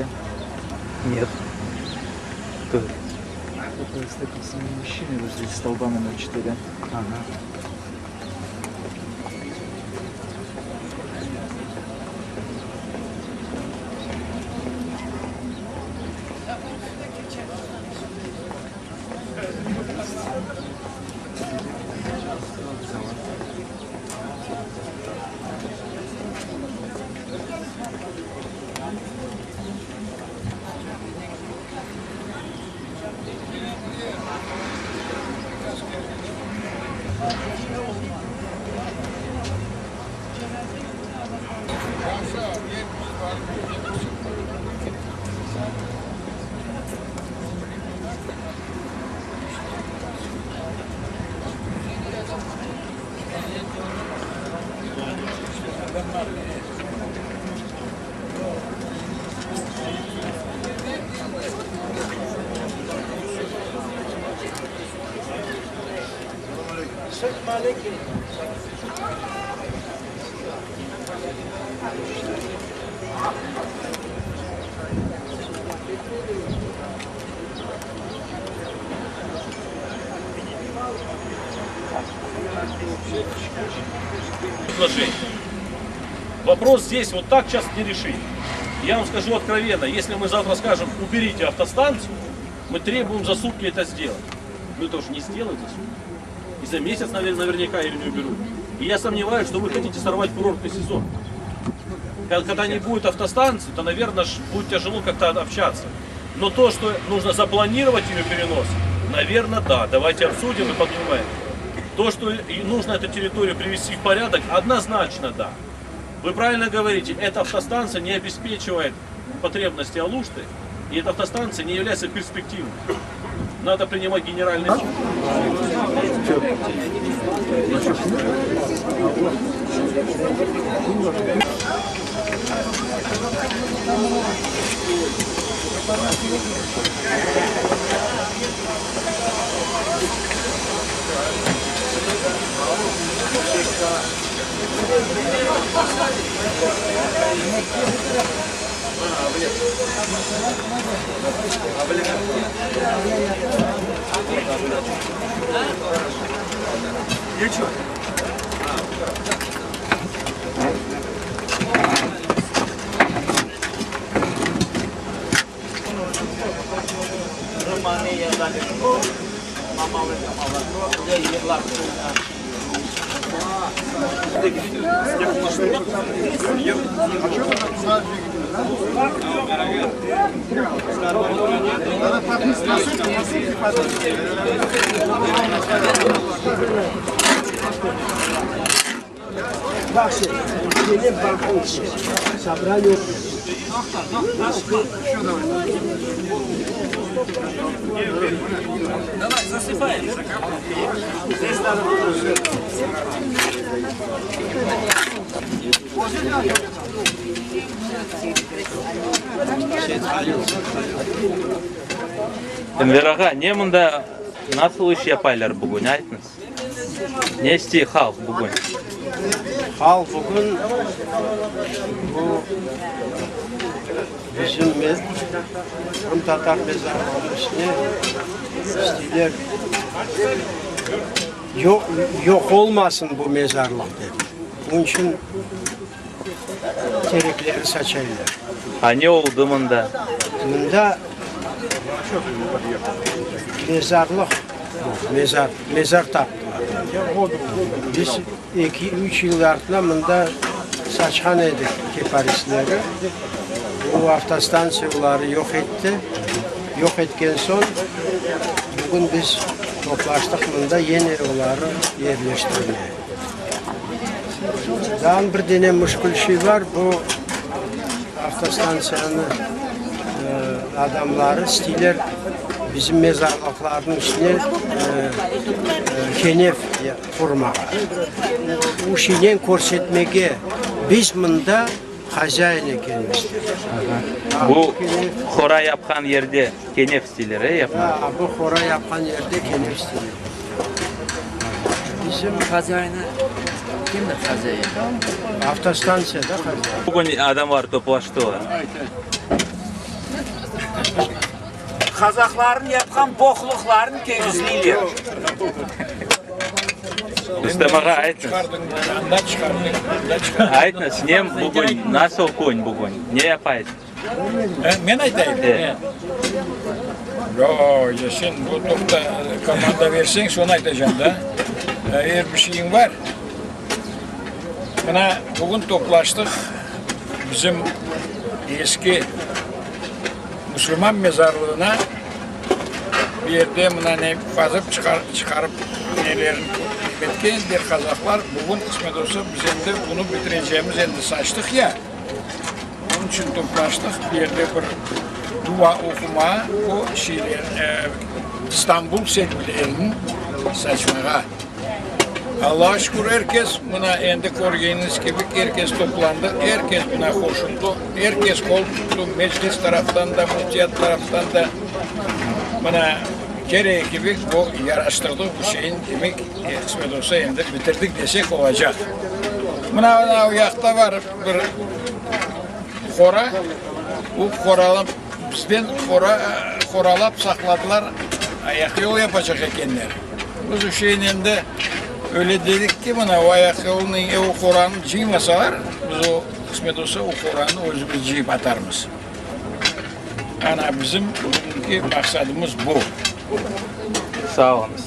Видели? Нет. Кто это? Это с таким самым мужчиной вот здесь, столба номер 4. Ага. Предложение. Вопрос здесь вот так сейчас не решить. Я вам скажу откровенно, если мы завтра скажем, уберите автостанцию, мы требуем за сутки это сделать. Ну это уж не сделают за сутки. И за месяц, наверное, наверняка ее не уберут. И я сомневаюсь, что вы хотите сорвать курортный сезон. Когда не будет автостанции, то, наверное, будет тяжело как-то общаться. Но то, что нужно запланировать ее перенос, наверное, да. Давайте обсудим и подумаем. То, что нужно эту территорию привести в порядок, однозначно да. Вы правильно говорите, эта автостанция не обеспечивает потребности Алушты, и эта автостанция не является перспективной. Надо принимать генеральный... Enver ağa, ne mında, nasıl iş yapaylar bugün, aytıñız? Ne istey halq bugün? Halq bugün bu bizim qırımtatar mezarlığınıñ üstüne isteyler, yoq olmasın bu mezarlıq dep. Bunıñ içün terekleri saçaylar. A ne oldı mında? Mında mezarlıq, mezar, mezar taptılar. Biz eki, üç yıl artına mında saçqan edik kiparisleri. Bu avtostantsiya oları yoq etti. Yoq etken soñ, bugün biz toplaştıq mında yine oları yerleştirmeye. Daa bir dene müşkül şey bar, bu avtostantsiyanı adamları isteyler bizim mezarlıqlarnıñ üstüne kenef qurmağa. Bu şeynen körsetmege, biz mında hazain ekenmiz dep. Bu hora yapqan yerde kenef isteyler, e, yapmağa? Bu hora yapqan yerde kenef isteyler. Bizim Hazaini kimdir hazain? Avtostantsiyada hazain. Bugün adamlar toplaştılar. Qazaqlarnıñ yapqan boqluqlarını tegizleyler. Rustem ağa, aytıñız. Aytıñız, ne bugün, nasıl kün bugün, ne yapaysız? Men aytayım? E. Yo, ya sen bu toqta, komanda berseñ, sonı aytacağım da. Er bir şeyiñ bar. Mına bugün toplaştıq, bizim eski musulman mezarlığına bir yerde mına ne qazıp çıqarıp nelerini etken der qazaqlar, bugün qısmet olsa biz endi bunı bitirecegimiz, endi saçtıq ya, onıñ içün toplaştıq bir yerde bir dua oqumağa o şeyler İstanbul selbilerini saçmağa. Allağa şükür, er kes, mına endi körgeniñiz kibi, er kes toplandı, er kes mına qoşuldı, er kes qol tuttı, meclis taraftan da, müftiyat taraftan da, mına keregi kibi bu yaraştırdıq bu şeyni, demek, qısmet olsa, endi bitirdik desek olacaq. Mına, mına o yaqta bar bir qora, o qoranı bizden qora, qoralap saqladılar, ayaqyol yapacaq ekenler. Biz Üşeynen de öyle dedik ki, mına o ayaqyolnıñ, o qoranı cıymasalar, biz o, qısmet olsa, o qoranı özümiz cıyıp atarmız. Ana, bizim bugünki maqsadımız bu. Sağ oluñız.